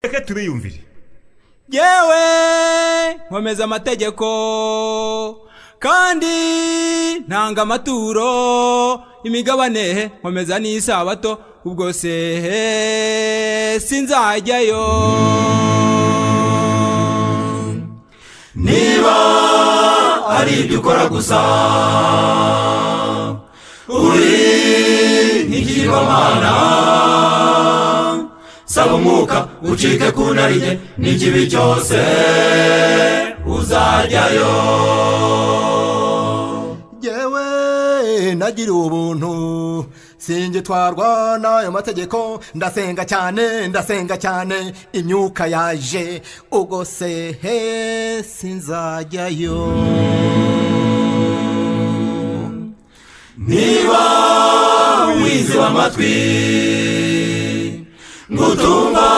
Reka tubiyumvire. Yewe, nkomeza amategeko kandi ntanga amaturo, imigabane, nkomeza n'isabato, ubwo se sinzajyayo? Niba ari ibyo ukora gusa, uri nk'ikigirwamana, saba umwuka ucike ku narijye n'ikibi cyose, uzajyayo. Yewe, nagiriwe ubuntu, singitwarwa n'ayo mategeko. Ndasenga cyane, ndasenga cyane, imyuka yaje, ubwo se he sinzajyayo? Niba wiziba amatwi ngo utumva.